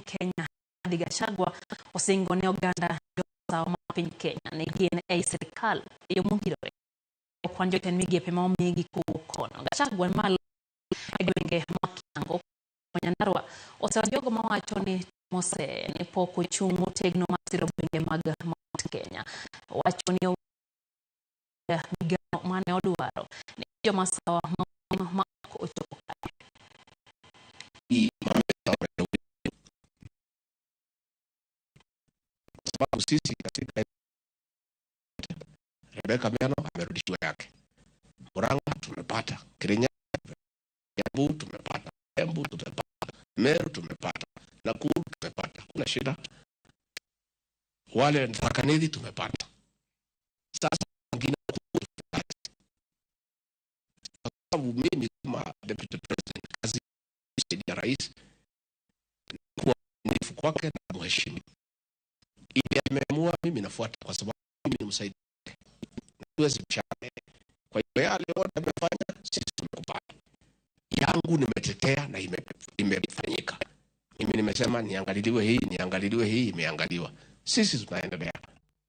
Kenya Rigathi Gachagua osingo ne oganda josawa ma piny Kenya ni gin ei sirikal e yo mongirore okwan jotend migepe ma omigi kowuok kono. Gachagua malo e gwenge ma Kiango Nyandarua osewa jogo mawacho ni Mose ni pok ochung' motegno mar siro gwenge mag Mount Kenya. Owacho ni migao mane odwaro ni joma sawa ma ok ochopo kare. Sababu sisi katika Rebecca Miano amerudishiwa yake, Murang'a tumepata, Kirinyaga, Kiambu tumepata, Embu tumepata, Meru tumepata, Nakuru tumepata, kuna shida. Wale Tharaka Nithi tumepata. Sasa wengine kwa sababu mimi kama deputy president kazi ya rais kuwa mwaminifu kwake na mheshimu. Ile ameamua mimi nafuata kwa sababu mimi ni msaidizi. Siwezi bishana. Kwa hiyo yale yote amefanya sisi tumekubali. Yangu nimetetea na imefanyika. Mimi nimesema niangaliliwe hii, niangaliliwe hii, imeangaliwa. Sisi tunaendelea.